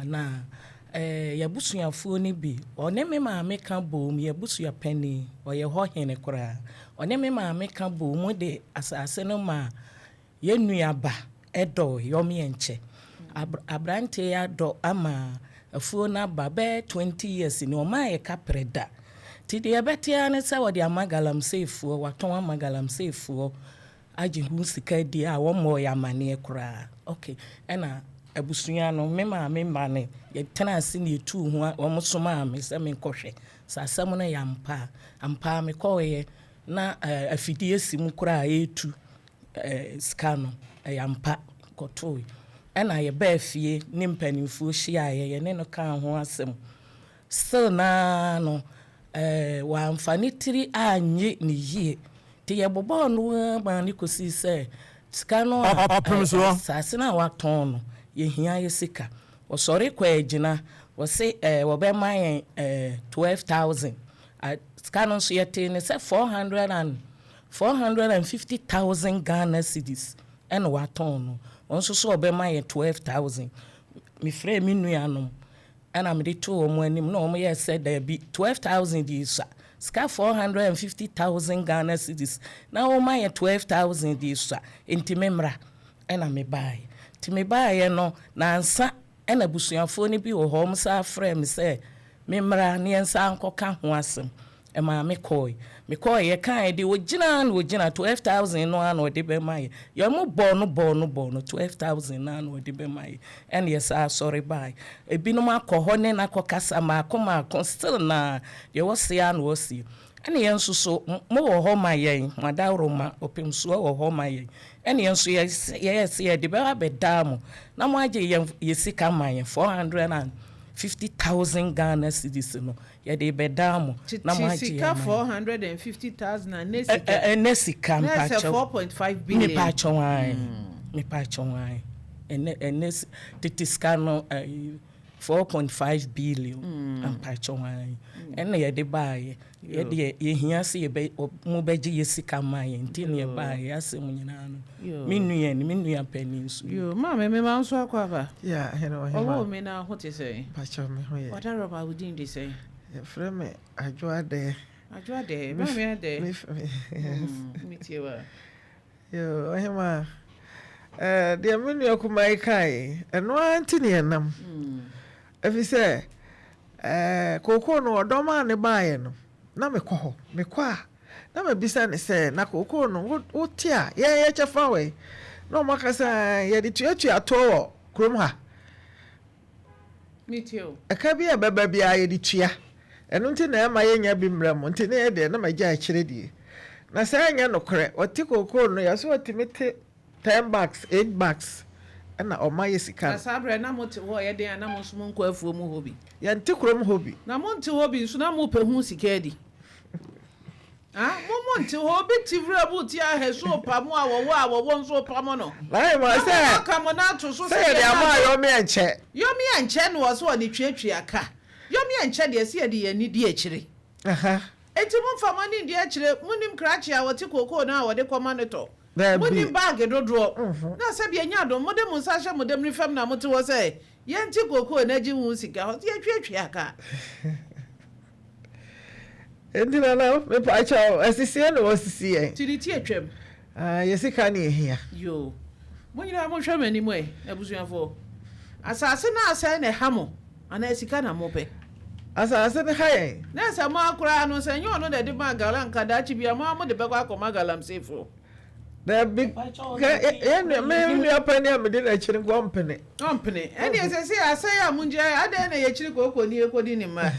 Aha, na eh, yɛabusuafoɔ no bi, ɔne me maame ka boom, yɛabusua panin, ɔyɛ hɔ hene koraa. Ɔne me maame ka boom de asase no maa yɛn nua ba dɔ yɔmeɛnkyɛ. Aberanteɛ yi adɔ ama afuo no aba bɛyɛ 20 years ni, ɔmaa yɛ kaprɛ da. Nti deɛ ɛbɛte ara ne sɛ wɔde ama galamseyfoɔ, watɔn ama galamseyfoɔ agye ho sika adi a wɔmmɔɔ yɛ amaneɛ koraa. Ok, ɛna abusua no, me maame mma no, yɛtenaa ase na yɛtuu ho a, wɔsomaa me sɛ menkɔhwɛ sɛ asɛm no yɛ ampa a. Ampa ara mekɔeɛ na afidie si mu koraa a ɛretu sika no, ɛyɛ ampa, kɔtoe. Ɛna yɛbaa fie ne mpanimfoɔ hyiaeɛ, yɛne no kaa ho asɛm. Still no ara no, wamfa ne tiri annye no yie. Nti yɛbobɔɔ no ara maa no kɔsii sɛ sika no a, asase no a watɔn no, yɛhia yɛ sika. Wɔsɔre kɔɔ agyina, wɔse wɔbɛma yɛn 12,000. Sika no nso yɛtee no sɛ 400 and 450,000 Ghana cedis ɛna watɔn no. Ɔno nso so ɔbɛma yɛn 12,000. Mefrɛɛ me nuanom ɛna mede too wɔn anim na wɔn yɛɛ sɛ daabi, 12,000 deɛ esua. Sika 450,000 Ghana cedis na wɔma yɛn 12,000 deɛ esua. Nti me mmra. Ɛna mebaeɛ. Nti mebaeɛ no, nansa ɛna abusuafoɔ no bi wɔ hɔ, wɔn san frɛɛ me sɛ memmra na yɛnsan nkɔka ho asɛm. Ɛmaa me kɔɔe. Me kɔɔe, yɛkaae deɛ ɔgyina na ɔgyina, 12,000 no ara na ɔde bɛma yɛ. Yɛn mo bɔɔ no bɔɔ no bɔɔ no, 12,000 no ara na ɔde bɛma yɛ. Ɛna yɛsan sɔre baae. Ebinom akɔ hɔ ne no akɔkasa mmaako mmaako, still naa, deɛ ɔseɛ ara na ɔseɛ. Ɛna yɛn nso so, mo wɔ hɔ ma yɛn, mo adaworoma, ɔpemsoɔ wɔ hɔ ma yɛn. Ɛna yɛn nso yɛyɛɛ sɛ yɛde bɛba abɛdaa mo, na moagye yɛn yɛ sika ama yɛn, 450,000 Ghana cedis no, yɛde rebɛdaa mo, na Tete moagye sika ama yɛn. 450,000 a nnɛ sika. Ɛnnɛ sika, Na ɛsɛ mpakyɛw. 4.5 billion. Mepakyɛw ae, mepakyɛw ae. Ɛnnɛ, ɛnnɛ tete sika no, ɛyi. 4.5 billion mpakyɛw ae ɛna yɛde baayɛ. Yɛdeɛ yɛhia sɛ yɛbɛ mo bɛgye yɛ sika ma yɛn nti na yɛbaayɛ asɛm nyinaa no. Me nua ni, me nua panin nso ni. Yoo, maame me ma nso akɔ aba. Yeah, hene ɔhema. Ɔwoo me na ho te sɛn? Mpakyɛw me ho yɛ. Wada rɔba wo din de sɛn? Yɛfrɛ me Adwo Adɛɛ. Adwo Adɛɛ, maame Adɛɛ. Me yes. Me tie wa. Yoo, ɔhemaa, eh, deɛ me nua kumaa yi kaeɛ yi, ɛno ara nti na yɛnam. Ɛfiri sɛ, eh, kookoo no, ɔdɔm a ne baeɛ no, na mekɔ hɔ. Mekɔ a, na mabisa no sɛ, na kookoo no, wo, wote a, yɛn yɛ kyɛfa wɔ he? Na wɔaka sɛ, eh, yɛde tuatua toɔ wɔ kurom ha. Ɛka bi a ɛbɛba biara yɛde tua. Ɛno nti na ɛmma yɛnnya bi mmrɛ mo. Nti na yɛ deɛ na magya akyire die. Na saa nyɛ nokorɛ. Ɔte kookoo no, yɛse ɔtumi te ten bags, eight bags ɛna ɔma yɛ sika Na no. saa berɛ na mote hɔ yɛ den a na mo nso monkɔ afuo mu hɔ bi? Yɛnte kurom hɔ bi. Na monte hɔ bi nso na mopɛ ho sika adi? Ah, mo mo nte hɔ, obi te wura mu te ahɛ so pa mo a wɔwɔ a wɔwɔ nso pa mo no. Na ayɛ mo Na sɛ mo aka mo na ato so sɛ yɛde ama a yɔmi ɛnkyɛ. Yɔmi ɛnkyɛ no ɔsɛ ɔde tuatua ka. Yɔmi ɛnkyɛ deɛ sɛ yɛde yɛn ani di akyire. Enti mo nfa mo ani ndi akyire, mo nim krakye a ɔte kookoo no a ɔde kɔma no tɔ. Daabi. Mo nim baage dodoɔ. Na sɛbi ɛnyɛ adom, mo de mo nsa ahyɛ mo damiri fam na mo te hɔ sɛ yɛnte kookoo no agye ho sika hɔ, yɛtuatua ka. Enti nana mepakyɛw asisie na wɔasisi yɛn. Ti ne ti atwam. Ah, yɛ sika ne ehia. Yoo. Mo nyinaa monhwɛ m'anim ɛ, abusuafoɔ. Asase no asɛe na ɛha mo, anaa sika na mopɛ? Asase no ha yɛn. Na sɛ mo ara koraa no, sɛ ɛnyɛ ɔno na ɛde maa Gala anka daakye biara mo ara mode bɛkɔ akɔma galamseyfoɔ. Dabi, yɛn nua, me nua panin a medi n'akyi no nka ɔmpene. Ɔmpene. Ɛnneɛ seesei asɛe a mongyae, adɛn na yɛkyiri kooko ni ɛkɔdi ne mma?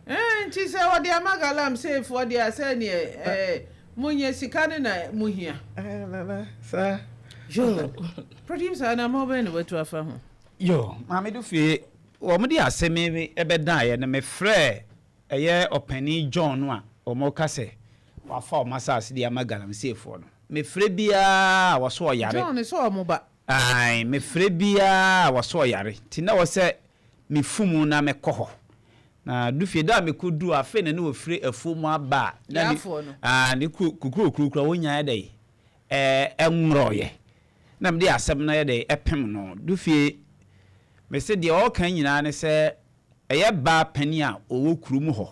Ɛɛ, nti sɛ ɔde ama galamseyfoɔ deɛ a, sɛdeɛ ɛɛ, monyɛ sika no na mohia. Ɛɛ, Nana, saa. Yoo, producer, anammɔn bɛn na watu afa ho? Yoo, Maame Dufie, wɔn de asɛm yi bɛdaeɛ no, mefrɛɛ ɛyɛ ɔpanin John no a wɔka sɛ wafa wɔn asase de ama galamseyfoɔ no. Mefrɛ biara a, wɔso ɔyare. John sɛ wɔn ba. Ae, mefrɛ biara a, wɔso ɔyare. Nti na ɛwɔ sɛ mefu mu na mekɔ hɔ. Na Dufie, da a mekɔduu hɔ, afei na ne wɔfiri afuo mu aba a, na ne, Yaafoɔ no. ae, ne kuro, kukurokuro koraa wɔnnya ayɛ dɛn, ɛɛ, nworɔeɛ. Na mede asɛm no ayɛ dɛn, ɛpem no. Dufie. Mese deɛ ɔreka nyinaa ne sɛ ɛyɛ baa panin a ɔwɔ kurom hɔ.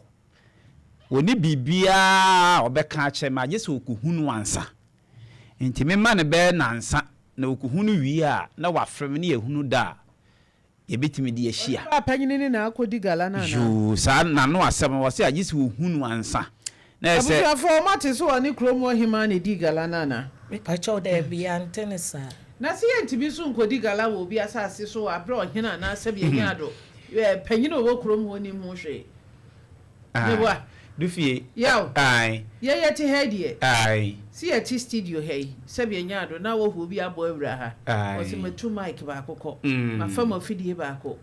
Ɔnni biribiara a ɔbɛka akyerɛ me agye sɛ ɔkɔhu no ansa. Nti memma no bɛyɛ nnansa na ɔkɔhu no wie a na wafrɛ me na yɛahunu da a yɛbɛtumi de ahyia. Ɔne baa panyini no na akɔdi gala no anaa? Yoo, saa n'ano asɛm no, ɔse agye sɛ ɔhu no ansa. Na ɛyɛ sɛ. Abusuafoɔ, moate sɛ ɔne kurom hɔ hemaa na ɛdii gala no anaa? Mepakyɛw, daabi, yɛante no saa. Na sɛ yɛntumi nso nkɔdi gala wɔ obi asase so wɔ aberɛ a ɔhene anaa sɛbi anya ado panyin a ɔwɔ kurom hɔ nnim ho hwee. Meboa? Dufie, Yaw, ae. yɛn yɛte ha yi deɛ, Ae. sɛ yɛte studio ha yi, sɛbi anya ado na wɔhu obi abɔ awura ha, ɔse Ae. matu mic baako kɔ, mafa mo afidie baako.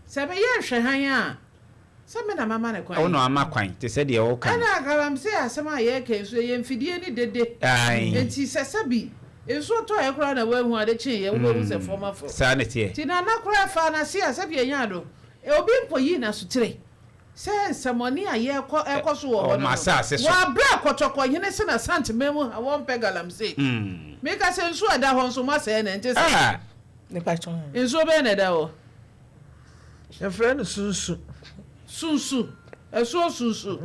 Sɛ meyɛ nhwɛhan a, Sɛ me na mama no kwan. Wo na wama kwan, te sɛ deɛ woka no. Ɛna galamsey asɛm a yɛreka yi nso, ɛyɛ mfidie ne dede. Ae. Enti sɛ sɛbi nsuo tɔeɛ koraa na woanhu ade kyeeɛ, wobɛhu sɛ fam afɔ. Saa na ɛteɛ. Nti Nana koraa faa n'ase a sɛbi ɛnyɛ ado. Obi nkɔyii n'asotire sɛ nsɛmɔne a yɛrekɔ ɛrekɔ so wɔ hɔ no Wɔn no, asase so. wɔ aberɛ a Kɔtɔkɔhene se n'Asanteman mu ha wɔmpɛ galamsey. Meka sɛ nsuo a ɛda hɔ nso moasɛe no, ɛnte saa? Ah! Nsuo bɛn na ɛda hɔ? Yɛfrɛ no sunsu. Sunsu, asuo sunsu.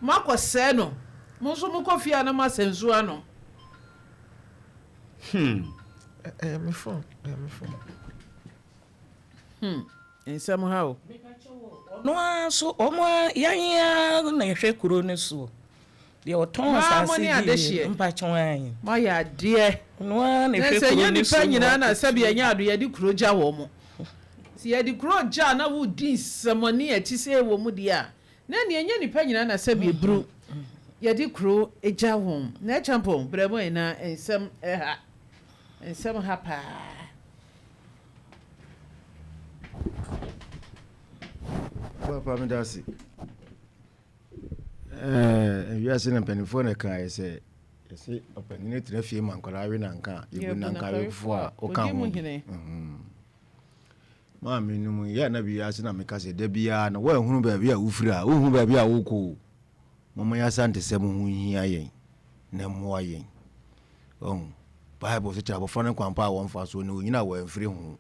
Moakɔ sɛɛ no. Mo nso mokɔ fie a na moasɛ nsuo anom. Hmm. Ɛyɛ me phone, ɛyɛ me phone. Hmm, nsɛm ha o. Ɔno ara nso, wɔn ara, yɛn ara na yɛhwɛ kuro no soɔ. Deɛ ɔtɔn Maa mo asase ne gyeeɛ adehyeɛ. no, mpakyɛw ae. Moayɛ adeɛ. Ɔno ara na Na ɛhwɛ sɛ kuro ɛnyɛ no nnipa so na nyinaa na sɛbi wakɔtua. ɛnyɛ ado yɛde kuro gya wɔn. Sɛ yɛde kuro gya a na wodi nsɛmɔne a ɛte sei wɔ mu deɛ a, na ɛnneɛ ɛnyɛ nnipa nyinaa na sɛbi ɛburu yɛde kuro gya wɔn. Na Acheampong, brɛ mu ɛ na nsɛm ha, nsɛm ha paa. Papa meda ase. Ɛɛ wiase na mpanimfoɔ na ɛkaeɛ sɛ yɛse ɔpanin tena fie ma nkwadaa we nanka a yɛbu nanka awefoɔ a woka ho bi. Maame no mu yɛ na bi ase na meka sɛ da biara no woanhunu baabi a wofiri a wohu baabi a wokɔ o. Momma yɛn asantesɛm ho nhia yɛn na mmoa yɛn. Ɔhu Bible sɛ kyerɛ abɔfra no kwan pa a wɔmfa so na onyina a wɔamfiri ho.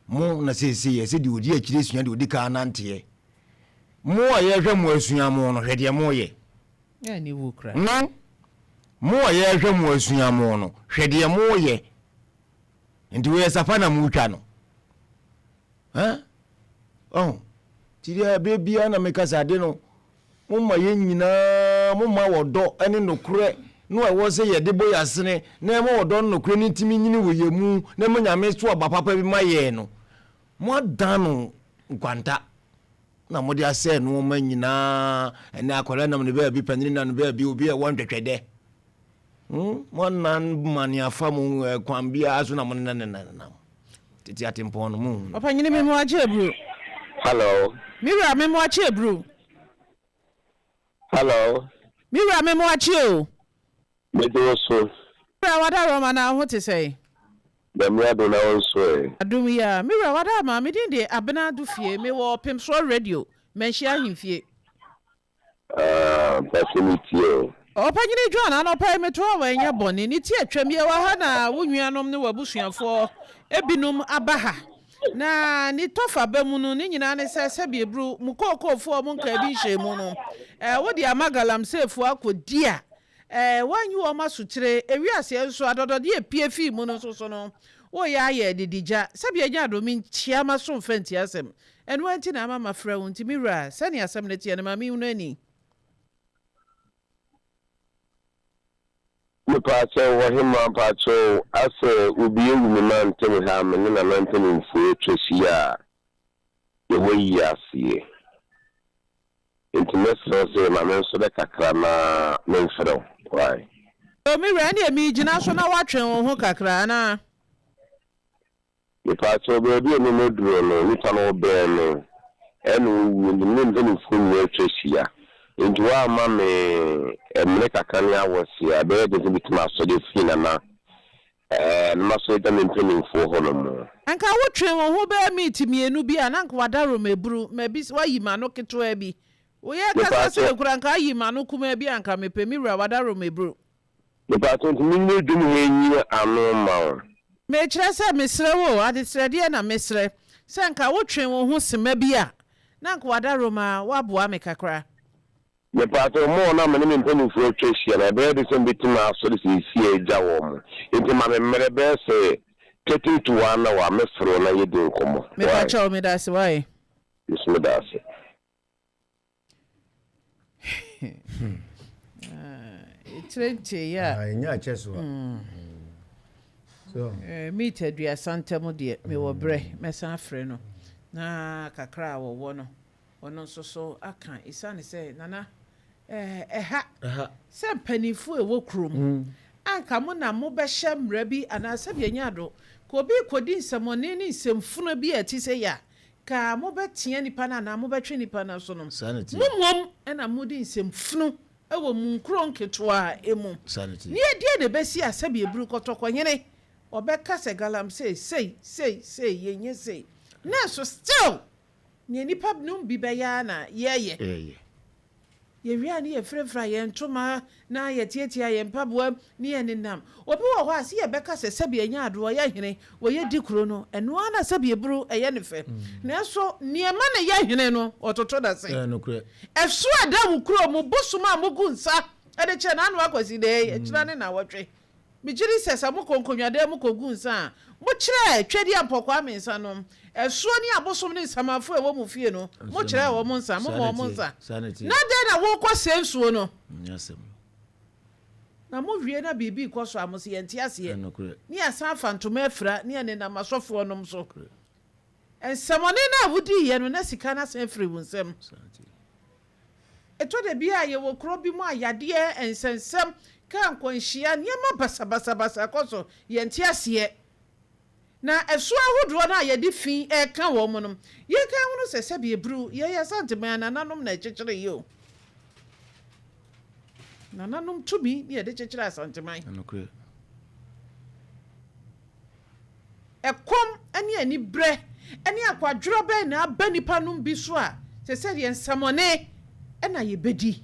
Mo na seesei yɛsɛ deɛ ɔdi akyire sua deɛ ɔdi kan nanteɛ. Mo a yɛrehwɛ mo asua mo no, hwɛ deɛ moreyɛ. No, mo a yɛrehwɛ mo asua mo no, hwɛ deɛ moreyɛ. Nti woyɛ safa na motwa no. Ha? Oh, ti deɛ berɛ biara na meka sɛ ade no, momma yɛn nyinaa, momma wɔdɔ ne nokorɛ no a ɛwɔ sɛ yɛde bɔ yɛn asene na ɛma wɔdɔ ne nokorɛ no ntumi nyini wɔ yɛn mu na ɛma Nyame so aba papa bi ma yɛn no. Moadan no nkwanta na mode asɛe nnoɔma nyinaa. Ɛnɛ akwadaa nam ne baabi, panin nam ne baabi, obi a ɛwɔ ntwɛtwɛdɛ. Hmm? Moanan mane afa mo eh, kwan biara so na mo nenanenanenam. Tete atempɔn no, monhu no. Ɔpanyini me mo akye aburu. Hello. Me wura me mo akye aburu. Hello. Me wura me mo akye o. Megye wo so. Me wura wada Roma na wo ho te sɛn? Nyame adom na wo nso ɛ? Adom yi ara. Me wura wada ama, me din de Abena Dufie, me wɔ Ɔpemsoɔ Radio, Manhyia Ahemfie. Ah, mpakyɛ me tie o. Ɔpanyini John, anɔpa yi me toa wo ɛnyɛ bɔne, ne ti atwam, yɛwɔ ha na wo nuanom ne w'abusuafoɔ binom aba ha, na ne tɔfa ba mu no, ne nyinaa ne sɛ sɛbi eburu mo kookoofoɔ a wɔn nkaa bi nhyɛɛ mu no, eh, wode ama galamseefoɔ akɔdi a, Eh, woanyi wɔn asotire. Ewiaseɛ nso, adɔdɔdeɛ a epue fii mu no nso so no, woreyɛ ayɛ adidigya. Sɛdeɛ anya adom nkyia m'aso mfa ntie asɛm. Ɛno ara nti na ama mafrɛ wo. Nti me wura, sɛdeɛ asɛm no teɛ no, ma menhunu ani. Mepaakyɛw ɔhemaa mpaakyɛw asɛ obi awu me mantam ha a me ne nana mpaninfoɔ atwa ahyia a yɛwɔ ayi aseɛ. Nti mɛsrɛ wo sɛ ma me nso dɛ kakra na memfrɛ wo, wai? O me wura, ɛnneɛ meregyina so na woatwe wo ho kakra anaa? Mepaakyɛw, baabi a me maduro no, nipa no wobɛn no, ɛna ɔwuo nti me ne mpanimfoɔ nyinaa atwa ahyia. Nti woamma me mmerɛ kakra ne awɔse a, ɛbɛyɛ den sɛ mɛtumi asɔre afiri Nana Ɛɛ, na masɔre agya me mpanimfoɔ hɔ nom. Anka wotwee wo ho bɛyɛ miniti mienu bi a, na anka w'adaworo meburu, mabis, woayi m'ano ketewaa bi. Woyɛ kasa Mepaakyɛw. sei koraa, anka ayi m'ano kumaa bi a anka mepɛ, me wura, w'adaworo meburu. Mepaakyɛw, nti menyina dwom ha nyi ano mma wo? Mekyerɛ sɛ, mesrɛ wo o, adesrɛdeɛ na mesrɛ. Sɛ nka wotwe wo ho sema bi a, na anka w'adaworoma woaboa me kakra. Mepakyɛw, mo a na me ne me mpanyimfo atwa ahyia no, ɛbɛyɛ den sɛ mibetumi asɔre seesei agya wɔn. Enti ma me mmere bɛyɛ sɛ 30 to 1 hour, mɛfrɛ wo na yɛadi nkɔmmɔ. Wai? Mepakyɛw, meda ase, wai? Me nso meda ase. Etire nkyee a. Ɛnyɛ akyɛ so a. Meet aduasa ntam deɛ mewɔ berɛ mɛsan afrɛ no na kakra a wɔwɔ no ɔno nso so aka ɛsiane sɛ nana ɛha sɛ mpanimfoɔ ɛwɔ kurom anka mo na mobɛhyɛ mmara bi anaa sɛdeɛ ɛnyɛ ado ka obi rekɔdi nsɛmɔne ne nsɛmfunu bi a ɛte sɛ yɛ a Ka mobɛtea nnipa no anaa mobɛtwe nnipa no aso no, mo mmom na modi nsɛmfunu wɔ mo nkuro nketewa mu. Ne ɛdeɛn na ɛbɛsi a sɛdeɛ ɛburu kɔtɔkɔhene ɔbɛka sɛ galamsey sei, sei, sei, yɛnyɛ sei. Nanso still nea nnipa nom bi bɛyɛ ara na yɛyɛ. Yɛwie a ne yɛfirafira yɛn ntoma na yɛtiatia yɛn mpaboa ne yɛnenam. Obi wɔ hɔ a, se yɛbɛka sɛ sɛbi ɛnyɛ ade, ɔyɛ hene, ɔyɛ di kuro no, ɛno ara na sɛbi eburu ɛyɛ no fɛ. Nanso nea ɛma no yɛ hene no, ɔtoto n'ase. Ɛso a ɛda wo kuro mu, bosom a mogu nsa de kyerɛ no, ano akwasi dɛɛ, akyira ne nnawɔtwe. Megye di sɛ sɛ mokɔ nkonnwadan mu kogu nsa a, mokyerɛ Twedeɛ Mpɔkwaa nsa no. Asuo ne abosom ne nsamanfoɔ a ɛwɔ mo fie no, mokyerɛɛ wɔn nsa, moma wɔn nsa. Na dɛn na worekɔsɛe nsuo no? Na mowie na biribi rekɔ so a, mose yɛnte aseɛ, ne yɛasan afa ntoma afira ne yɛnenam asɔfoɔ nom so. Nsɛmmɔne no a wodiiɛ no, na sika no asan afiri wo nsam. Ɛtɔ da bi a yɛwɔ kuro bi mu a yadeɛ, nsɛnsɛm, kaa nkwanhyia, nneɛma basabasabasa kɔ so, yɛnte aseɛ. Na asuo ahodoɔ no a yɛde fi reka wɔn no, yɛnka nhunu sɛ sɛdeɛ ɛburu yɛn Asanteman a nananom na ɛkyekyereeɛ o. Nananom tumi ne yɛde kyekyere Asanteman. Nokorɛ. Ɛkɔm ne anibrɛ ne akwadworɔ bɛn na aba nnipa nom bi so a te sɛ deɛ nsɛmɔne na yɛbɛdi?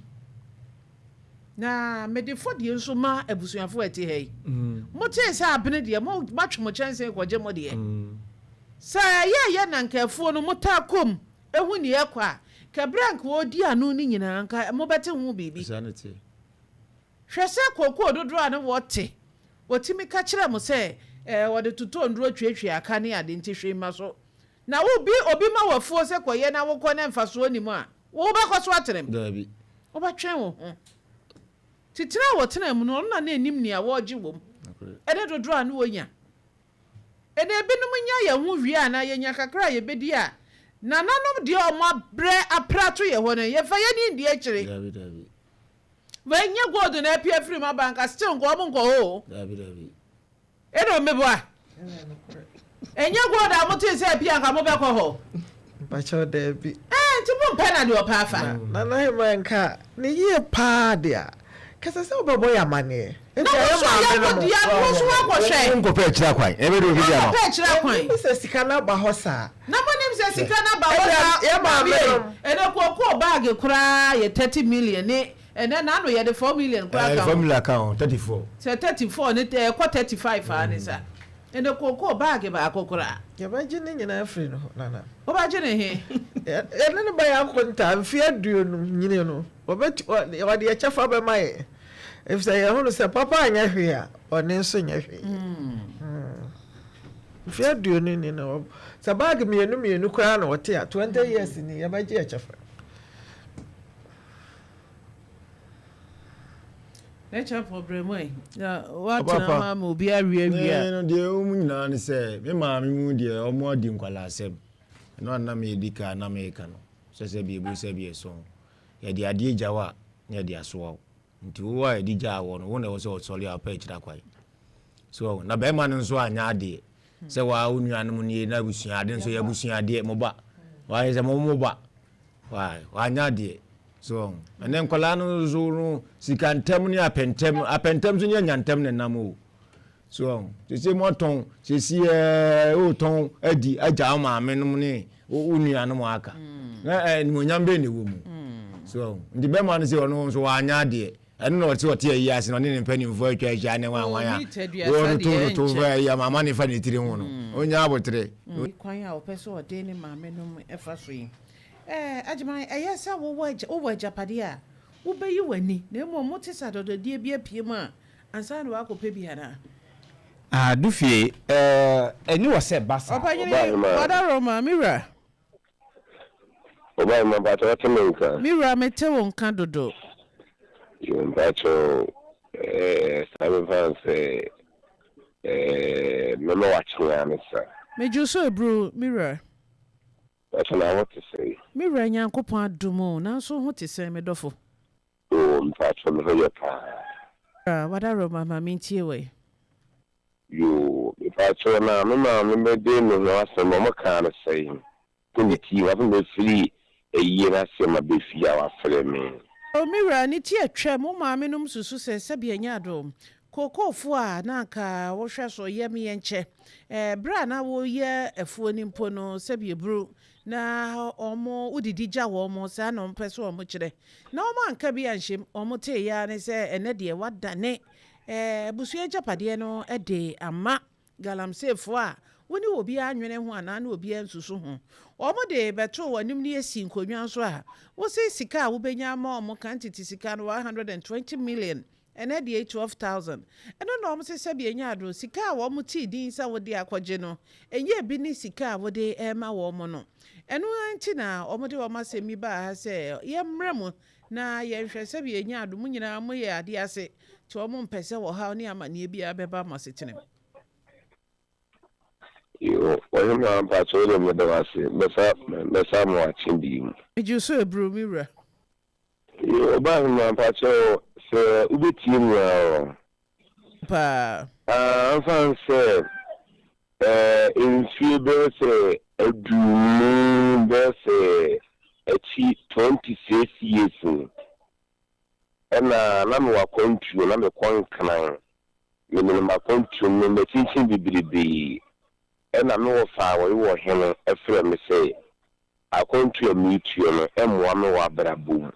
Na mede fɔdie nso ma abusuafoɔ a ɛte ha yi. Motee sɛ abene deɛ, moatwe mo kyɛnsee rekɔgye mo deɛ. Sɛ ɛyɛɛyɛ na anka afuo no motaa kɔ mu hu deɛ ɛrekɔ a, anka berɛ a anka wɔredi ano no nyinaa anka mobɛte ho biribi. Hwɛ sɛ kookoo dodoɔ a na wɔte Wɔtumi ka kyerɛ mo sɛ ɛɛ wɔde totɔ nnuro tuatua aka ne ade nti hwee mma so. Na wo bi obi ma wo afuo sɛ kɔyɛ na wokɔ na mfasoɔ nni mu a, wobɛkɔ so atena mu? Daabi. Wobɛtwɛn wo ho. Nti tena a wɔtenaa mu no, ɔno na na ɛnim nea wɔregye wɔ mu ne dodoɔ a na wɔnya. Ɛnna ebinom nya yɛn ho wie anaa yɛnya kakra a yɛbɛdi a, nananom deɛ wɔabrɛ apra ato yɛn hɔ no, yɛmfa yɛn ani nni akyire. Daabi, daabi. Wei nyɛ gold na apue afiri mu aba nka still nka ɔmo nkɔ hɔ o. Dabi dabi. Ɛna ɔmeboa. Ɛnyɛ gold a mo tee sɛ apue anka mo bɛkɔ hɔ. Mpakyɛw dabi. Ɛɛ nti mo mpɛ na deɛ ɔpɛ afa. Na Nana Hemaa nka ne yie paa deɛ a, kɛsɛ sɛ wobɛbɔ yɛ amaneɛ. Na wo nso yɛ wo dea no wo nso woakɔ hwɛ. Wo nkɔpɛ akyiri akwan. Ɛbɛ de obi de ama. Woakɔpɛ akyiri akwan. Yɛnnim sɛ sika no aba hɔ saa. Na monim sɛ sika no aba hɔ saa. Ɛnna yɛ maame nom. Ɛnɛ kookoo bag koraa yɛ 30 million ne ɛnɛ n'ano yɛde 4 million koraa ka ho. 4 million ka ho, 34. Sɛ 34 ne ɛkɔ 35 aa ne sa. Ɛnɛ kookoo bag baako koraa. Yɛbɛgye ne nyinaa afiri ne hɔ, Nana. Wobɛgye ne he? Yɛne no bɛyɛ akontaa mfeɛ aduonum nyini no, ɔde yɛn kyɛfa bɛma yɛn. Efisɛ yɛhunu sɛ papa anyɛ hwee a, bɔne nso nyɛ hwee. Mfe aduonu ni no, sɛ baage mmienu mmienu koraa na ɔte a, 20 years ni, yɛbɛgye yɛ kyɛfa. Ne kyɛfa brɛ mu ɛ, na woatena hɔ ama obi awiawia. Me no deɛ ɛwɔ mu nyinaa ne sɛ, me maame mu deɛ wɔn adi nkwalaasɛm. Ɛno a na medi ka na meka no, sɛ sɛbi ebu sɛbi ɛso. Yɛde adeɛ gya wo a, na yɛde asoa wo. Nti wo a yɛde gyaa woɔ no, wo na ɛwɔ sɛ ɔsɔre a ɔpɛ akyiri akwan. So wahu? Na bɛrima no nso anyɛ adeɛ sɛ waa wo nuanom nie na abusua ade nso yɛ abusua adeɛ, mo ba. Wayɛ sɛ mo mo ba. Why? Wanyɛ adeɛ. So wahu? Ɛnɛ nkwadaa no nso no, sika ntɛm ne apɛntɛm, apɛntɛm nso ne anyantɛm na ɛnam o. So wahu? Sese moatɔn, sese ɛɛ wotɔn adi agya wo maame nom ne wo nuanom aka. Na animuonyam bɛn na ɛwɔ mu? So wahu? Nti bɛrima no sɛ ɔno nso wanyɛ adeɛ. Ɛno na ɔte ɔte ayi ase na ɔne ne mpanimfoɔ atwa ahyia ne Oh, wanwan a mita aduasa wɔtoto deɛ toto ɛnkyɛ. fa ayi ama ama ne fa ne tiri ho no. Ɔnya abotere. Kwan a ɔpɛ sɛ ɔde ne maame nom fa so yi. Ɛɛ, Agyeman, ɛyɛ sɛ wowɔ agya, wowɔ agyapadeɛ a, wobɛyi w'ani, na mmom mote sɛ adɔdɔdeɛ bi apue mu a, ansa na woakɔpɛ bi anaa? Ah, Dufie, eh, ɛni wɔ sɛ ɛba saa. Ɔpanyini, Ɔbaa hemaa. Kwada Roma, me wura. Ɔbaa hemaa, mpakyɛ wote me nka? Me wura, mete wo nka dodo. Yoo, mpakyɛ o, eh, saa memfa no sɛ, eh, mɛma wakye ara ne sa. Megye wo so aburo, me wura. Mpakyɛ na wo te sɛn? Me wura, Nyankopɔn adom o, nanso wo ho te sɛn, me dɔfo? Oo, mpakyɛ me ho yɛ paa. Wura, wada Roma ma mentie wo ɛ. Yoo, mepakyɛw na me maame bɛde me ho asɛm no ɔmo kaa no sɛn? Sɛ me ti wafrɛ me firi ayie no ase ma bɛ fie a wafrɛ me. O me wura, ne ti atwam, wo maame nom susu sɛ sɛbi ɛnyɛ adom. Kookoofoɔ a na anka wohwɛ so yɛ me yɛnkyɛ. Berɛ a na woyɛ afuo no mpo no sɛbi aburu na wɔn wodidi gya wɔn, saa na wɔpɛ sɛ wɔkyerɛ. Na wɔn anka bi anhyem, wɔn teeɛ ara ne sɛ ɛnnɛ deɛ woadane abusua agyapadeɛ no de ama Galamseyfoɔ a wo ne obiara nnwene ho anaa ne obiara nsusu ho. Wɔde bɛtoo w'anim ne asi nkonnwa nso a, wose sika a wobɛnya ama wɔn kan tete sika no 120 million, ɛnnɛ deɛ yi 12,000. Ɛno na wɔse sɛdeɛ ɛnyɛ aduro, sika a wɔtee din sɛ wode akɔgye no, ɛnyɛ ebi ne sika a wode rema wɔn no. Ɛno ara nti na wɔde wɔn asɛm yi baa ha sɛ yɛmmrɛ mo na yɛnhwɛ sɛdeɛ ɛnyɛ aduro, mo nyinaa moyɛ adeɛ ase nti wɔmpɛ sɛ ɔhaw ne amaneɛ biara bɛba mo asetena mu. Yoo ɔhemaa mpakyɛ wo deɛ meda wo ase mɛsa mɛsa ama wakye bi mu. Megye wo so aburo me wura. Yoo ɔbaahemaa mpakyɛ wo sɛ wobɛtie me a ɔ. Paa. Ah mfa nsɛ eh mfie bɛyɛ sɛ aduonu bɛyɛ sɛ akyi 26 years ni ɛna na mewɔ akwantuo na mekɔ Nkran Menenam akwantuo mu, makyinkyin bebrebe, ɛna me wɔfa a ɔyɛ ɔhene frɛɛ me sɛ akwantuo a meretuo no mmoa me wɔ abrabɔ mu.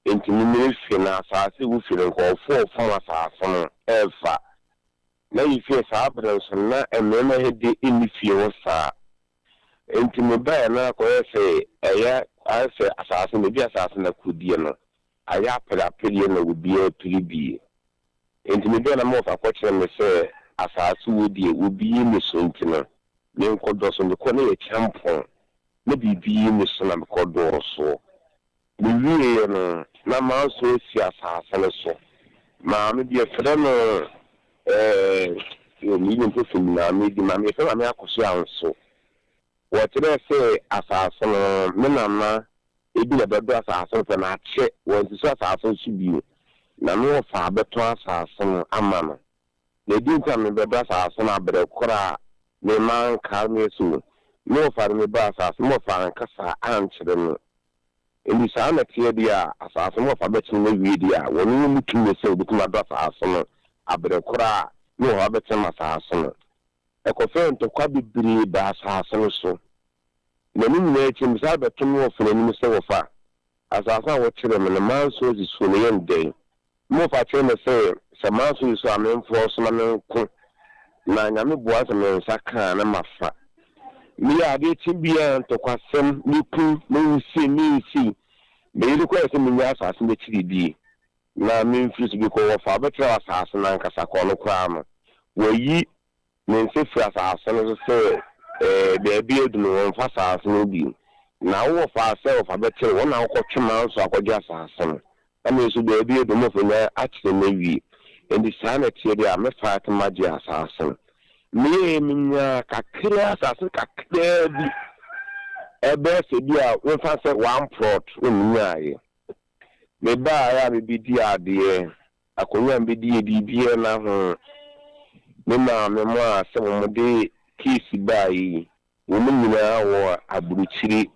Enti me merefie na asaase a ɛwɔ fie no nkurɔfoɔ a wɔfom asaase no refa. Na yɛfie saa berɛ nso no na mmarima he de nni fie hɔ saa. Enti mebaeɛ no akɔyɛ sɛ ɛyɛ ayɛ sɛ asaase no baabi a asaase no akɔdie no ayɛ apereapereɛ na obiara pere bie. Enti mebɛɛ na me wɔfa kɔkyerɛ me sɛ asaase wei deɛ obi nni so nti no menkɔdɔ so. Mekɔ na yɛ kyampɔn na biribi nni so na mekɔdɔɔ soɔ. Mewieeɛ no na manso asi asaase no so. Maame bi yɛfrɛ no ɛɛ meyi ne mpo firi maame din maame yɛfrɛ maame Akosua Anso. Wɔkyerɛɛ sɛ asaase no me nana Ebi na ɛbɛdɔ asase no sɛ na akyɛ, wɔansusu asase no so bio, na me wɔfa abɛtɔn asase no ama no. Na ɛdeɛn nti na mebɛdɔ asase no aberɛ korɔ a me mma anka me so? Me wɔfa de me baa asase no, me wɔfa anka saa ankyerɛ me. Enti saa na ɛteɛ deɛ a, asase no me wɔfa bɛkyene no awie deɛ a, wɔne wɔn nni tumi sɛ wɔbɛtumi adɔ asase no aberɛ korɔ a me wɔfa bɛkyene m'asase no. Ɛkɔfɛɛ ntɔkwa bebree baa asase no so. Na ne nyinaa akyi no, mesan bɛto me wɔfa no anim sɛ, Wɔfa, asase a wokyerɛɛ me no, manso asi so no, yɛ no dɛn? Me wɔfa kyerɛɛ me sɛ, sɛ manso si so a, memforo so na menko, na Nyame boa sɛ me nsa ka a, na mafa. Meyɛ adeɛ kye biara, ntɔkwasɛm, meku, mewu sei, meyɛ sei. Me yere kɔyɛ sɛ menya asase no akyiri die, na memfiri so bi kɔ. Wɔfa, wobɛkyerɛ wo asase no ankasa kɔ, ɔno koraa no, wayi Ne nsa firi asase no so sɛ baabi adu no, wɔmfa asase no bio. Na wo wɔfaa sɛ wɔfa bɛkyere wɔn na wokɔtwe manso akɔgye asase no. Na me nso baabi adu no, mɔfa nya akyere me awie. Enti saa na ɛteɛ deɛ a, mɛfa ate magye asase no. Meyɛɛ menyaa kakraa, asase no kakraa bi, ɛbɛyɛ sɛ bi a memfa sɛ one plot na menyaeɛ. Mebaeɛ a mebɛdii adeɛ. Akonnwa a mebedi yɛ biribiara nna ho. Me maame mo a sɛ wɔde case baeɛ yi, wɔn nyinaa wɔ aburokyire.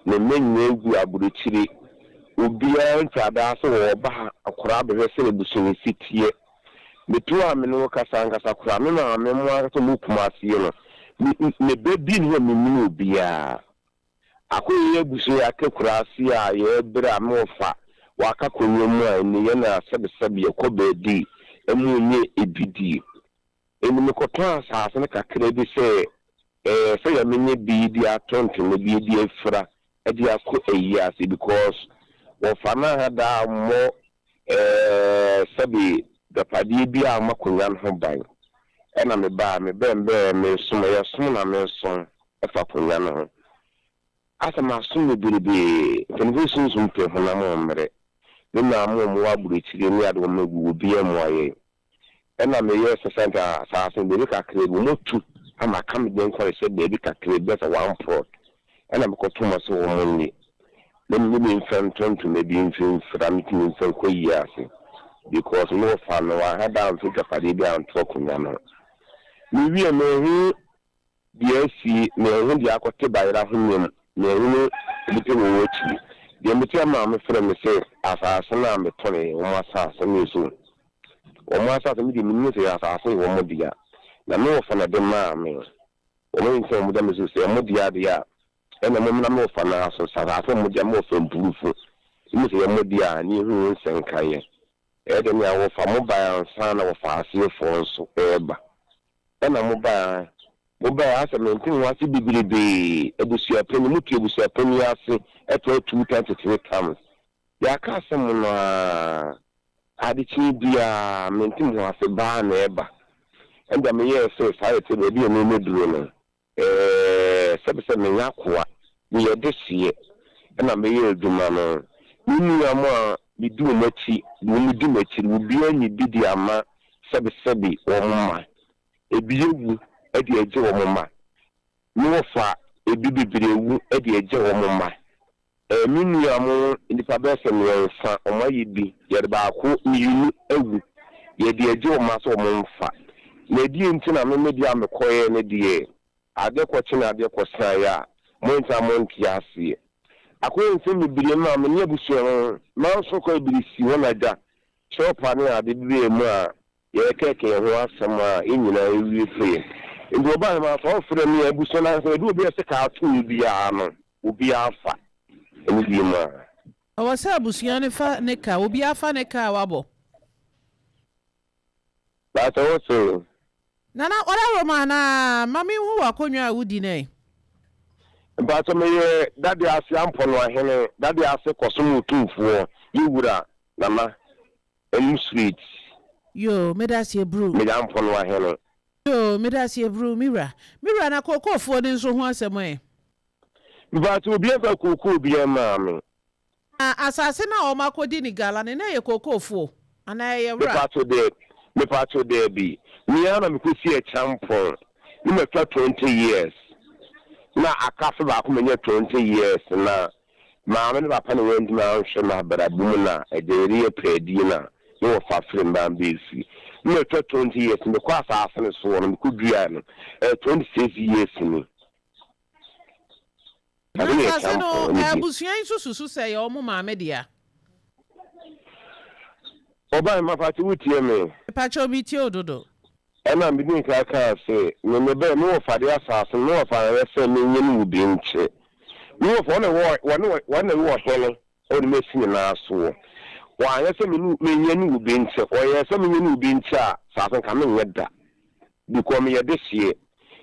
Me mma nyinaa gu aburokyire. Obiara ntwa daa sɛ wɔreba ha koraa bɛhwɛ sɛdeɛ abusua yi si teɛ. Meto a me ne wo kasa ankasa koraa, me maame mo ankasa a wɔwɔ Kumasi no, me me ba bi nni hɔ a mennim obiara. Akoyɛ abusua yi aka kuraase a yɛbrɛ a me wɔfa. Waka akonnwa mu a ɛnne yɛn a sɛbesɛbe yɛkɔ baabi mu nyɛ ebi die. Enti mekɔtɔn asase no kakra bi sɛ ɛɛ sɛdeɛ menya bi de atɔ ntoma bi de afira de akɔ ayi ase because wɔfa no aha daa mmɔ ɛɛ sɛbe dwapadeɛ bi a ama akonnwa no ho ban. Ɛna mebaa mebɛn bɛɛ mesom ɛyɛ som na mesom ɛfa akonnwa no ho. Asɛ masom bebrebe mpanimfoɔ sunsum pɛ honam mmerɛ. Me maame a wɔwɔ aburokyire ne ade wɔn agu obiara mu ayɛ. Ɛna meyɛ sɛ asase no baabi kakra bi wɔatu ama aka me deɛ nkɔre sɛ baabi kakra bi bɛsɛ one plot. Ɛna mekɔto ma sɛ wɔn nye. Na me me mfa ntɔ ntoma bi mfimfira metumi mfa nkɔ yie ase because me wɔfa no waha da amfa dwapadeɛ bi anto akonnwa no. Mewie mehu deɛ asi, mehu deɛ akɔte bayera ho nnwom, mehu nnipa wɔ wɔ akyi. Deɛ mete ama me frɛ me sɛ asase no a metɔne yɛ wɔn asase no so. Wɔn asase no deɛ menim sɛ yɛ asase yɛ wɔn dea. Na me wɔfa na de maa me. Wɔn yi sɛ wɔn da me so sɛ wɔn dea deɛ a ɛna mo na me wɔfa no aso sɛ asase wɔn dea me wɔfa mpurufo. Emu sɛ yɛ mo dea ne ehu nsɛnkaeɛ. Ɛyɛ dɛ nea wɔfa mo ban ansa na wɔfa aseɛfoɔ nso ɛreba. Ɛna mo baa asɛ mente ho ase bebrebe. Abusuapanyin mutu abusuapanyin ase ɛtɔ two times three times. Yɛaka asɛm no a adekyee biara mente ho ase baa na ɛba. Ɛnna meyɛɛ sɛ saa yɛ te baabi a mɛmɛduro no sɛbe sɛ menyɛ akoa, meyɛ dehyeɛ ɛna meyɛ adwuma no. Me nua mo a medi wɔn akyi, wɔn di m'akyi, obiara nyi bi de ama sɛbesɛbe wɔn mma. Ebi ewu ɛde agye wɔn mma. Me wɔfa ebi bebree ewu ɛde agye wɔn mma. Me nua mo nipa bɛyɛ sɛ mmiɛnsa wɔn ayɛ bi, yɛde baako mmienu awu yɛde agye wɔn mma sɛ wɔn mfa. Na edi nti na me deɛ a mekɔɛ ne deɛ adeɛ kɔkye na adeɛ kɔsan yɛ a mo nta mo nte aseɛ. Akɔyɛ nsɛm bebree mu a me ne abusua no manso kɔ ebiri si hɔ na gya kyerɛw ne ade bebree mu a yɛkɛkɛ yɛn ho asɛm a yɛn nyinaa ewie fɛ. Nti ɔbaa no ma sɛ ɔfrɛ me abusua no sɛ ɛde obi a ɛsɛ kaa to biara no obiara fa ɛne bi mu a. Ɛwɔ sɛ abusua no fa ne ka, obiara fa ne ka a wabɔ. Baasa wɔ so. Nana ɔdaworo ma anaa ma menhu wɔ akonnwa a wodi no. Mpatsɔ, meyɛ Dade Ase Ampɔno Ahene, Dade Ase Kɔsom Otumfoɔ, yɛwura Nana M Street. Yo, meda ase eburu. Meyɛ Ampɔno Ahene. Yo, meda ase eburu, me wura. Me wura, na kookoofoɔ no nso ho asɛm ɛ? Mpatsɔ, obi afa kookoo bi maa me. Na asase no a wɔn akɔdi ne gala no na ɛyɛ kookoofoɔ anaa ɛyɛ wura? Mepatso dɛ, mepatso dɛ bi mmea na mekɔsi Ɛkyampɔn ne matwa 20 years na aka afe baako manya 20 years na maame ne papa ne wɔntumi anhwɛ me abrabɔ mu na ɛgya yɛde yɛ pɛɛdie na ne wɔfa fere mbaa mbɛɛfi ne matwa 20 years. Mekɔ asase no soɔ no mekɔ dua no ɛyɛ 26 years ni. Na asase no abusua yi nso susu sɛ ɛyɛ wɔn maame dea. Ɔbaa mapate, wotie me? Mepakyɛw, mi tie o dodo. Ɛna mede nka kaa sɛ meme bɛɛ me wɔfa de asase no me wɔfa ayɛ sɛ menyɛ no wo bi nkyɛ me wɔfa wɔne wɔne wɔne wɔ hene ɔne masi nyinaa soɔ. Wɔanyɛ sɛ menyɛ no wo bi nkyɛ, ɔyɛ sɛ menyɛ no wo bi nkyɛ a asase nka menyɛ da because meyɛ de hyeɛ.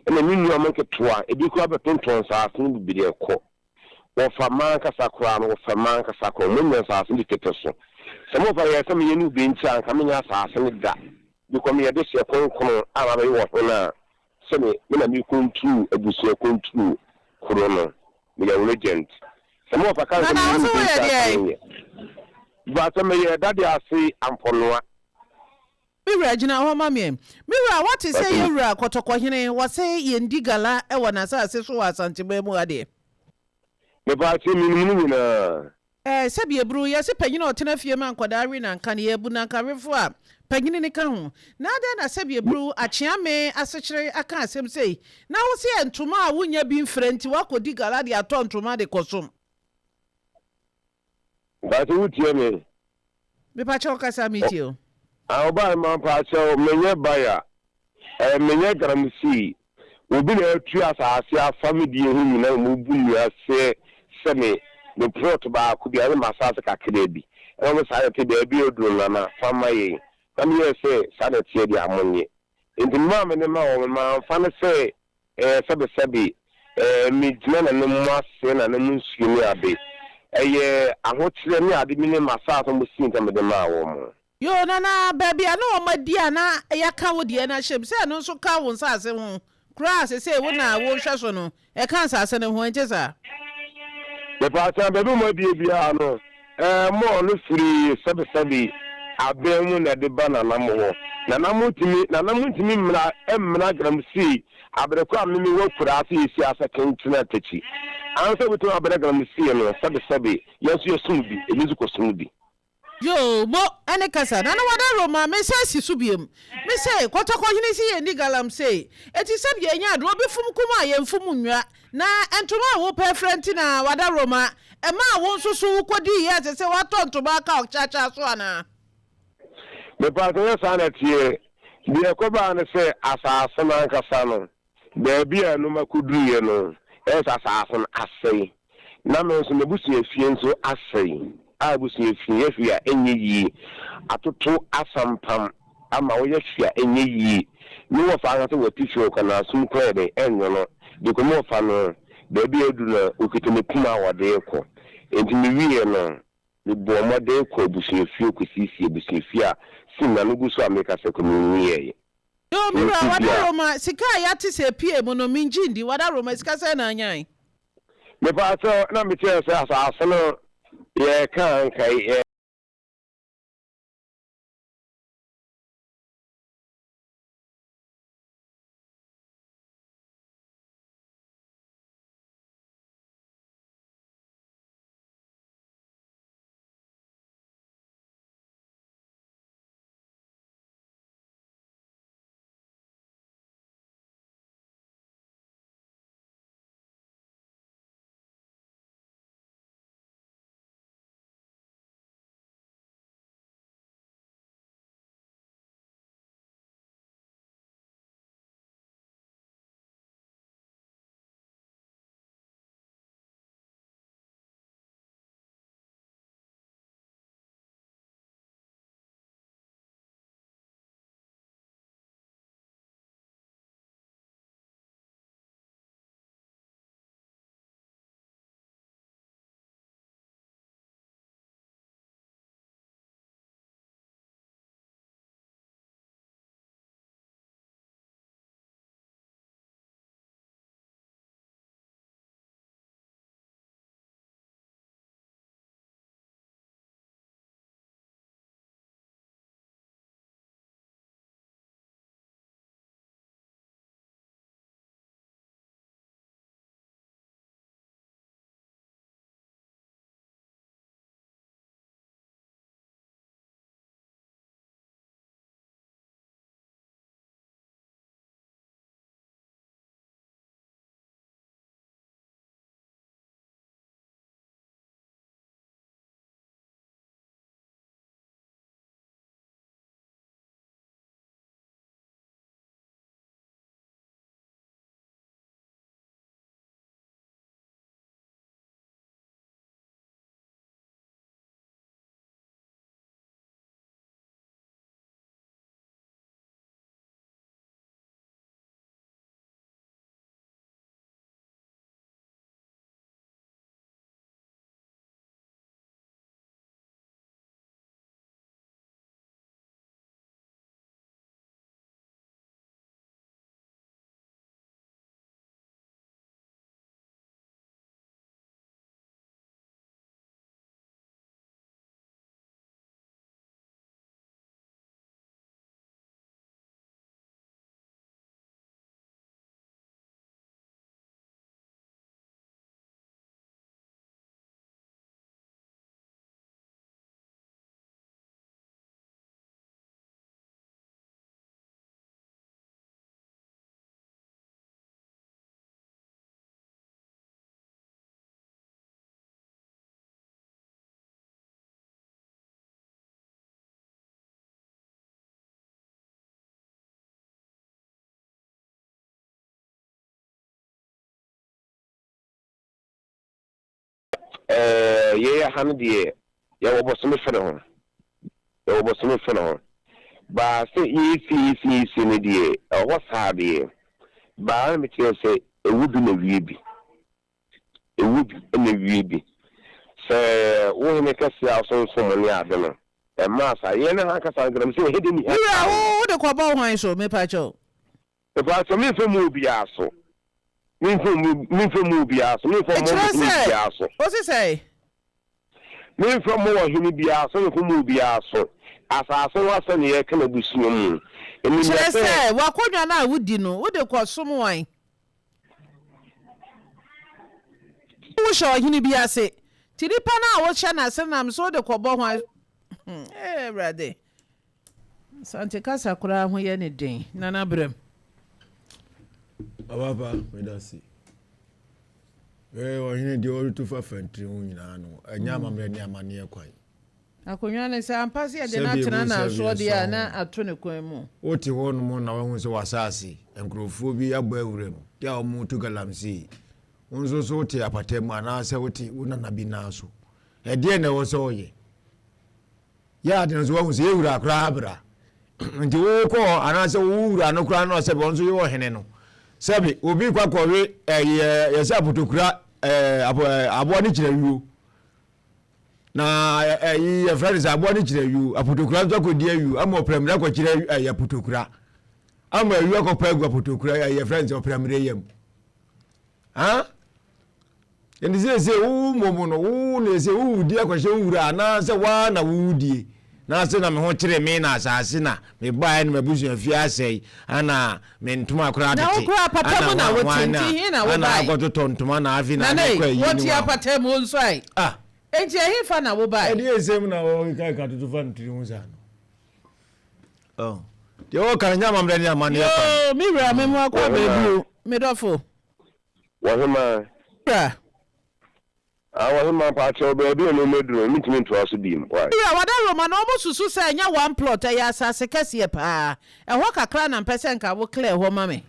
Ɛna me nua mo nketewa ebi koraa bɛtontɔn nsase no bebree kɔ wɔfa mmaa nkasa koraa no, wɔfa mmaa nkasa koraa wɔn nya nsase no tete so sɛ mo fa yɛ sɛ meyɛ no bi nkyɛ a nka menyɛ asase no da because meyɛ de hyɛ kronkron a mabɛyɛ wɔ hene a sɛ me na me control abusua, control kuro no, meyɛ regent. Sɛ mo wɔfa ka sɛ meyɛ no bi nkyɛ a nka menyɛ but meyɛ Dade Ase Ampɔnoa. Me wura, gyina hɔ ma meɛ. Me wura, wate sɛ yɛwura Kɔtɔkɔhene wɔse yɛndi gala wɔ n'asase so wɔ Asanteman mu ha deɛ? Mepakyɛ, menim no nyinaa. Ɛɛ, sɛbi eburu yɛse panyin a ɔtena fie ma nkwadaa we nanka no yɛbu nankawefo a panyin ne ka ho. Na adɛn na sɛbi eburu Akyeame Asekyere aka asɛm sei na wo sɛ ntoma a wonya bi mfrɛ nti woakɔdi gala de atɔ ntoma de kɔsom? Mpakyɛ, wotie me? Mepakyɛ, wo kasa, metie o. Ɔbaa ma mpakyɛw, menyɛ baya, menyɛ galamsey. Obi na atu asase afa me die ho nyinaa mu bu nnua sɛ me plot baako bi ane m'asase kakra bi. Ɛna wɔn saa na ɛte baabi a oduro no nana fa ma yɛn. Na meyɛɛ sɛ saa na ɛteɛ deɛ a monnye. Enti memaa me ne maa wɔn, mamfa no sɛ ɛyɛ sɛbesɛbe, ɛɛ megyina nana mu ase nana mu nsuo ne ade. Ɛyɛ ahokyerɛ ne ade bi ne m'asaase a wɔsii nti na mede maa wɔn. Yoo nana baabi a na wɔn adi a na yɛaka wo deɛ no ahyɛ mu sɛ ɛno nso ka wo nsaase ho koraa a sesei wo na wohwɛ so no ɛka nsaase no ho ɛnte saa? Mepaakyɛw baabi a wɔn adie biara no ɛɛ mɔɔ no firi sɛbesɛbe abɛn mu na ɛde ba nana mo hɔ. Nana mo ntumi nana mo ntumi mmra mmra galamsey abere koro a me me wɔ akuraa ase yɛsi ase kentena takyi ansa wobɛtumi abrɛ galamsey no sɛbesɛbe yɛn nso yɛsom bi ebi nso kɔsom bi. Yoo mo ɛne kasa na na wada Roma me san si so biom me se kɔtɔkɔ hene se yɛn ni galamsey eti sɛbi yɛn nyɛ ade obi fom kum a yɛn fom nnwa na ntoma a wo pɛ frɛ nti na wada Roma ɛmaa wo nso so wo kɔ dii yɛ ɛsɛ sɛ watɔ ntoma aka ɔkyaakyaa so anaa. Mepakyɛ nyɛ saa na ɛteɛ, deɛ ɛkɔbaa ne sɛ asaase no ankasa no Baabi a nnoɔma kɔduruiɛ no, ɛyɛ sɛ asaase no asɛe. Na me nso, m'abusuafie nso asɛe. A Abusuafie yɛ hwee a ɛnyɛ yie. Atoto asampam ama woyɛ hwee a ɛnyɛ yie. Me wɔfa ankasa wɔ atifi hɔ koraa, n'asom koraa yɛ dɛn? Ɛnnwono. De kɔ me wɔfa no, baabi a aduru no, ɔkita ne poma a ɔde rekɔ. Enti mewieeɛ no, mebɔɔ mmɔden kɔɔ abusuafie kɔsiesiee abusuafie a simma no gu so a meka sɛ kɔ menwieeɛ. Yoo me wura wada Roma sika a yate sɛ epie mu no mengye ndi wada Roma sika sɛn na anyae. Mepaakyɛw na mekyerɛ sɛ asaase no yɛka anka yɛ. Ɛɛ, yɛn ha no deɛ. Yɛwɔ bosome fene ho. Yɛwɔ bosome fene ho. Baa sɛ yɛresie yɛsie yɛsie no deɛ, ɛwɔ hɔ saa deɛ. Baa na mekyerɛ sɛ ɛwɔ bi na wie bi. Ɛwɔ bi na wie bi. Sɛ wo hene kɛseɛ a wosonsom ne ade no, ɛmmaa saa. Yɛn ha ankasa ankasa, mesɛ yɛhe de ni ha Wura, saa wo o. wode kɔbɔ hwan so, mepakyɛw? Mepakyɛw, memfa mmu obiara so. Memfa mmu, memfa mmu obiara so. Memfa mmɔ Ɛkyerɛ ɔhene sɛ, biara so. ose sɛe? Memfa mmɔ ɔhene biara so, memfa mmu obiara so. Asase ho asɛm na yɛreka no abusua mu. Nim Kyerɛ sɛ. sɛ, w'akonnwa no a wudi no, wode kɔsom wan? Wohyɛ ɔhene bi ase. Nti nipa no a wohyɛ n'ase no nam so wode kɔbɔ hwan? Ee, Awurade. Asante kasa koraa ho yɛ ne den. Nana Brem. Papa, meda se. Ee, ɔhene deɛ ɔretu fa fantiri ho nyinaa no, ɛnyɛ amammerɛ ne amanneɛ kwan. Akonnwa no, sɛ ampa sɛ yɛde no Sɛbi atena emu sɛbi n'asoɔ deɛ a, ɛsɔn na ho. ato ne kɔn mu. Wote hɔ nom na woahu sɛ w'asaase, nkurɔfoɔ bi abɔ awura mu, yɛ a wɔretu galamsey. Wo nso so wote apata mu anaasɛ wote wo nana bi nan so. Ɛdeɛn na ɛwɔ sɛ woyɛ? Yɛ ade no nso woahu sɛ yɛ wura koraa abra. Nti wokɔ hɔ anaasɛ wo wura no koraa no a sɛbi ɔno nso yɛ ɔhene no. Sɛbi obi kɔ akɔwe ɛyɛ yɛsɛ apotokura ɛɛ aboa no kyerɛ wuo. Na ɛyi yɛfrɛ no sɛ aboa no kyerɛ ayuo apotokura nso akɔdi ayuo ama ɔpramire akɔkyerɛ ɛyi apotokura ama ayuo akɔpa agu apotokura ɛyi yɛfrɛ no sɛ ɔpramire yam ha ɛnti sɛ sɛ wo mmom no wo na sɛ wowudi akɔhyɛ wo wura anaasɛ woa na wowudie na ase na me ho kyere me na asase na mebaeɛ na m'abusua fie asɛe ana me ntoma koraa Na wo tete koraa apata mu ana na hwan wote hwan na nti he na ana wobae? akɔtotɔ ntoma na afei na Nana mekɔ ei, ayi ne wote wa apata mu nso ae? ah Enti ɛhefa na wobae? Ɛdeɛ nsɛm na wɔkeka toto fa ne tiri ho saa no oh. Deɛ wɔka no nyɛ amammerɛ ne amanneɛ kwan. Yoo, me wura, me mmoa kɔ Wɔhemaa. baabi o, me dɔfo. Wɔhemaa. Wura. Ah ɔhemaa mpakyɛw baabi a nnoɔma aduru no mentumi ntoa so biom why? Wura, w'adaworoma no ɔmo susu sɛ ɛnyɛ one plot, ɛyɛ asase kɛseɛ paa. Ɛhɔ kakra na mpɛ sɛ nka wo clear hɔ ma me.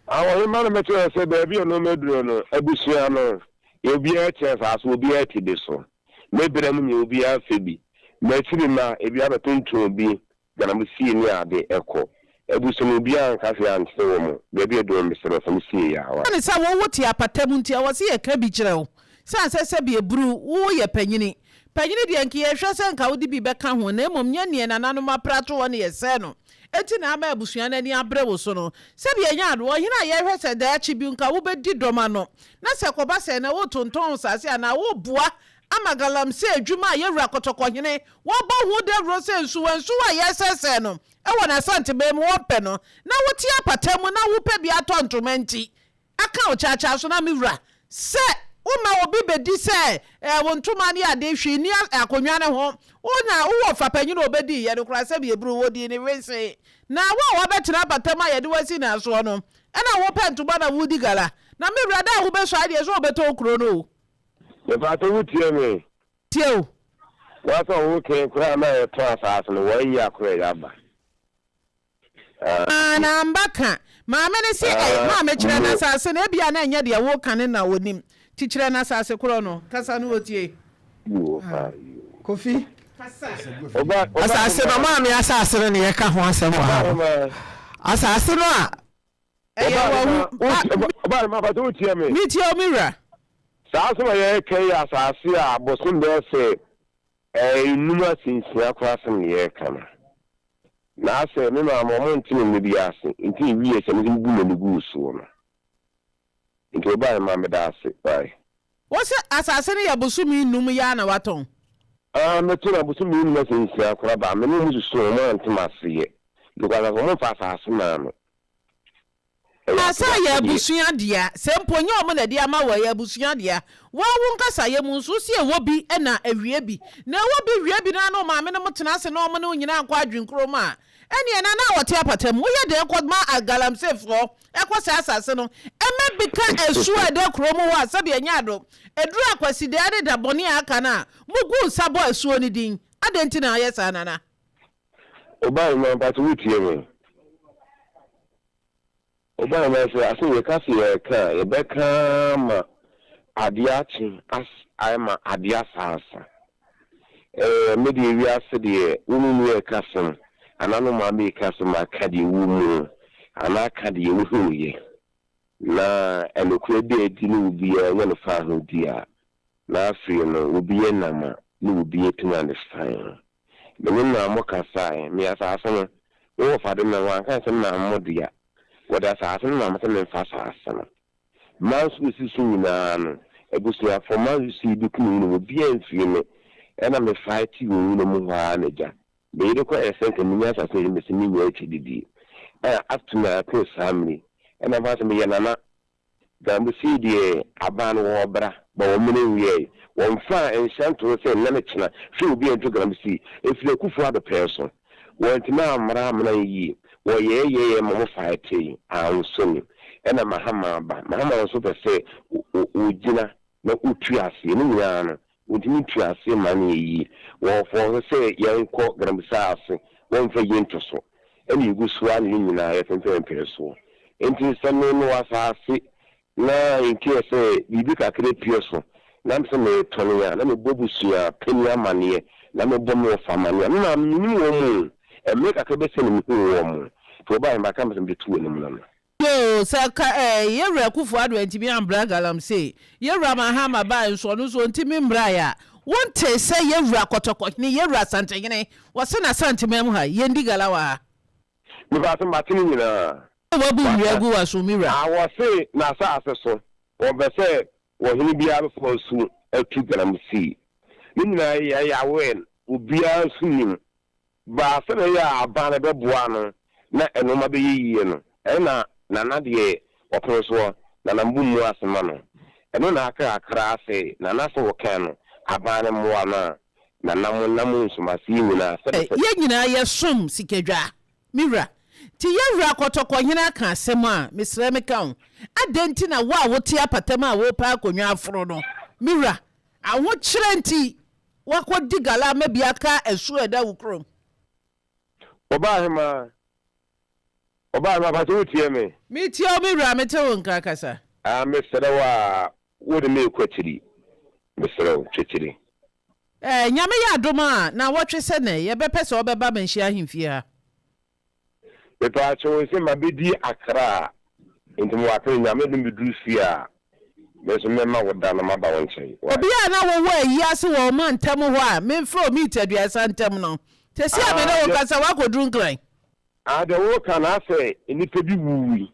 Ah ɔhemaa na mɛkyerɛ wo sɛ baabi a nnoɔma aduru no abusua no obiara te asase obiara te bi so. Me berɛ mu nyɛ obiara fɛ bi. M'akyiri mma ebi abɛtontɔn bi Galamsey ne ade kɔ. Abusua no obiara anka hwee ankyerɛ wɔn. Baabi a aduru no mesrɛ fa me sie yɛ awa. Esiane sɛ wo wote apata mu nti, ɛwɔ sɛ yɛka bi kyerɛ wo. Esiane sɛ sɛbi eburu, wo yɛ panyini. Panyini deɛ nka yɛhwɛ sɛ nka wode bi bɛka ho, na mmom nyɛ neɛ nananom apere ato hɔ na yɛsɛe no. Enti na ama abusua no ani abere wo so no. Sɛbi ɛnyɛ ade, ɔhene a yɛhwɛ sɛ daakye bi nka wobɛdi dɔm ano, na sɛ ɛkɔba sɛ ɛnnɛ wotontɔn nsase anaa woboa ama galamsey adwuma a yɛwura Kɔtɔkɔhene Wɔbɔ ho dawuro sɛ nsuwansuwa a yɛresɛesɛe no wɔ n'Asanteman mu wɔmpɛ no, na wote apata mu na wopɛ bi atɔ ntoma nti, aka wo kyaakyaa so na me wura, sɛ woma obi bɛdi sɛ wo ntoma ne ade, hwee nni akonnwa no ho, wo na wowɔ fa panyin a ɔbɛdiiɛ no koraa sɛdeɛ ɛburu wɔdii no wesee, na wo a woabɛtena apata mu a yɛde wo asi nnasoɔ no, ɛna wopɛ ntoma na woredi gala, na me wura, da a wobɛsua adeɛ sɛ wobɛtɔn kuro no o. Mepakyɛ wo tie me? Tie o. W'asɛ ɔwo kee koraa na yɛtɔn asaase no wɔayi akora yi aba Ah na amba ka. Maame no se ɛy maame kyerɛ no asaase no ebia na ɛnyɛ deɛ woka no na onim nti kyerɛ no asaase korɔ no kasa no otie. Kofi. Asase no maame asase no na yɛka ho asɛm wɔ ha no asase no a. Ɛyɛ wawu. Ɔbaa no mapa sɛ wotie me. Metie o me wura. Saa asɛm a yɛreka yi yɛ asase a abosom bɛyɛ sɛ nnum asensia koraa asɛm na yɛreka no. Na asɛ me maame ɔmo nte me nne bi ase nti ewiee sɛ me nso mebu m'ani guu soɔ no. Nti ɔbaa no ma meda ase bye. Wo se asase no yɛ bosome nnum yi ara na watɔn? Ah mɛto no abosome nnum asensia koraa baa me ne ɔmo susu ɔmo ante m'aseɛ because asɛ ɔmo mfa asase maa me. Na sɛ ɛyɛ abusua dea, sɛ mpo ɛnyɛ wɔn na ɛde ama wo, ɛyɛ abusua dea. Wo ara wo nkasayɛ mu nso, wose ɛwɔ bi na ɛwie bi. Na ɛwɔ bi wie bi no ara na wo maame nom tena ase na wɔn ne wo nyinaa nkɔ adwenkuro mu a, ɛnneɛ na na wɔte apata mu. Woyɛ dɛn kɔ ma galamseyfoɔ kɔ sɛe asase no? Ɛma bi ka asuo a ɛda kuro mu hɔ a sɛdeɛ ɛnyɛ ado. Ɛduru Akwasidaa ne da bɔne a aka no a, mogu nsa bɔ asuo no din. Adɛn nti na woyɛ saa, Nana? Ɔbaa no mpakyɛ wo tie me? Ɔbaa no sɛ ase yɛka se yɛreka a yɛbɛka ara ma adeɛ akye as ama adeɛ asa asa. Eh, me deɛ wiase deɛ, wo ne nua reka asɛm, anaa no maame reka asɛm aka deɛ ɛwɔ mu, anaa aka deɛ wohunuiɛ, na ɛnokorɛ da adi ne obiara nya no faahodi a, na afei no obi yɛ nam a, ne obi atumi understand. Me ne Maamo kasaeɛ, me asase no, me wɔfa de ma me, wanka sɛ Maamo dea, wɔde asase no maa me sɛ memfa asase no. Manso esi so nyinaa no, abusuafo manso si bi kum nwura mu, obiara mfiri me, ɛna me fight wɔ nwura mu hɔ ara na gya. Me yere kɔ yɛ sɛ nka menya asase no mese menya atwa didie. Ɛna up to now ɛpem saa mmere yi, ɛna mfa sɛ meyɛ nana. Galamsey deɛ aban no wɔ ɔbra but wɔn mene nwiɛɛ. Wɔn faa nhyɛ ntoo sɛ nnɛ ne kyena hwɛ obi a nto galamsey. Ɛfiri Akufo Addo pɛɛ so. Wɔantumi ammra ammena yɛ yie. Wɔyɛɛ yɛɛ ma wɔn fightee anso ni. Ɛna Mahama aba. Mahama nso pɛ sɛ ɔgyina na ɔtu aseɛ. Ne nyinaa no wɔntumi ntu aseɛ mma no yɛ yie. Wɔfɔɔse sɛ yɛnkɔ galamsey ase wɔmfa yie nto so. Ɛna yɛgu so ara na yɛn nyinaa yɛpempempee soɔ. Enti sɛ me mewɔ asase na nkeɛ sɛ biribi kakra pue so na mesɛ meretɔne a, na mebɔ abusua panin amaneɛ, na mebɔ me wɔfa amaneɛ a, me maame mennim wɔn o, mmerɛ kakra bɛsɛ na mehuu wɔn, nti wɔbaeɛ no maka mesɛ mede to w'anim no no. Yoo, sɛ ka eh, Yɛwura Akufo Addo antumi ambra Galamsey, Yɛwura Mahama bae nso ɔno nso ɔntumi mbrae a, wontee sɛ Yɛwura Kɔtɔkɔhene, Yɛwura Asantehene, wɔse n'Asanteman mu ha, yɛndi gala wɔ ha? Mepɛ sɛ mate ne nyinaa. Sɛ wabu nnua Waka. agu w'aso, me wura. A Wɔse n'asase so, wɔmpɛ sɛ ɔhene biara bɛfa nsu atu galamsey. Ne nyinaa yɛ yawɛn, obiara nso nim. Baa sɛdeɛ ɛyɛ a aban no bɛboa no na nnoɔma bɛyɛ yie no, ɛno na Nana deɛ ɔpene soɔ, Nana mbu mmu ase ma no. Ɛno na aka kakra sɛ Nana sɛ wɔkan no, aban no mmoa no a, Nana mo nna mo nsomaseɛ nyinaa sɛdeɛ. Yɛn nyinaa yɛsom sikadwa, me wura. Nti yɛn wura Kɔtɔkɔhene aka asɛm a, mesrɛ meka wo, adɛn nti na wo a wote apata mu a worepɛ akonnwa aforo no, me wura, ahokyerɛ nti woakɔdi gala ama bi aka asuo a ɛda wo kurom? Ɔbaahemaa, Ɔbaahemaa, pakyɛ wotie me? Metie wo, me wura, mete wo nka, kasa. Ah, mesrɛ wo a, wode me rekɔ akyiri, mesrɛ wo, twɛ akyiri. Eh, Nyame yɛ adom a, naawɔtwe sɛ nɛ, yɛbɛpɛ sɛ wobɛba Manhyia ahemfie ha. Mepaakyɛw ese mabedi Accra nti mewɔ Accra Nyame dom beduru fie a me nso mɛma wo da na maba wo nkyɛn wai. Obi a na wowɔ ayi ase wɔ wo mantam hɔ a memfrɛ wo meet aduasa ntam no, seesei a me ne wo Ah, kasa woakɔduru Nkran. Ah, deɛ woreka no asɛ nnipa bi wuwui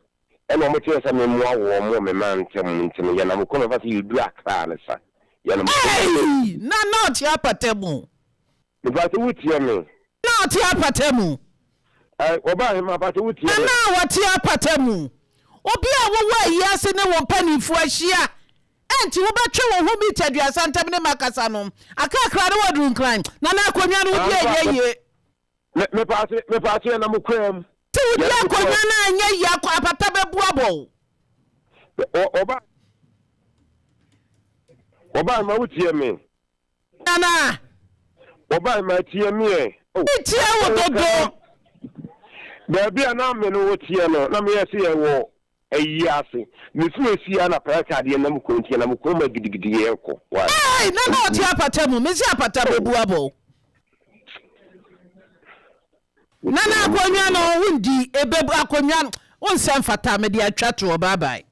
ɛna wɔn kyerɛ sɛ memmoa wɔn wɔ me mantam nti no yɛnam kwan mu ɛfa sɛ yɛduru Accra no sa yɛnam kwan mu. Ei! Na na ɔte apata mu. Mepakyɛ wo tie me. Na ɔte apata mu. Ɛ, ɔbaa hemaa, pakyɛ wo tie me. Nana a wɔte apata mu. Obi a wowɔ ayi ase ne wo mpanimfoɔ ahyia. Ɛnti wobɛtwe wo ho mita aduasa ntam ne makasa no. Akrakra ne waduru Nkran. Nana akonnwa no wodi ɛnyɛ yie. Me, mepakyɛ, mepakyɛ yɛnam kwan mu. Sɛ wodi Yɛnam kwan akonnwa mu. no a ɛnyɛ yie akɔ apata bɛbu abɔ wo. Ɔ, ɔbaa, ɔbaa hemaa wo tie me. Nana. Wɔbae ma atie me ɛ. Oh. Metie wo dodo. Baabi a na me ne wo teɛ no, na meyɛ sɛ yɛwɔ ayi ase. Mefiri efie a na pɛrɛtɛ adeɛ nam kwan nti yɛnam kwan mu a gidigidi yɛrekɔ. Why? Hey, na na ɔte apata mu. Mese apata bɛbu abɔ wo. Nana akonnwa no wondi, ɛbɛbu akonnwa no. Wo nsɛ mfata, mede atwa toɔ. Bye bye.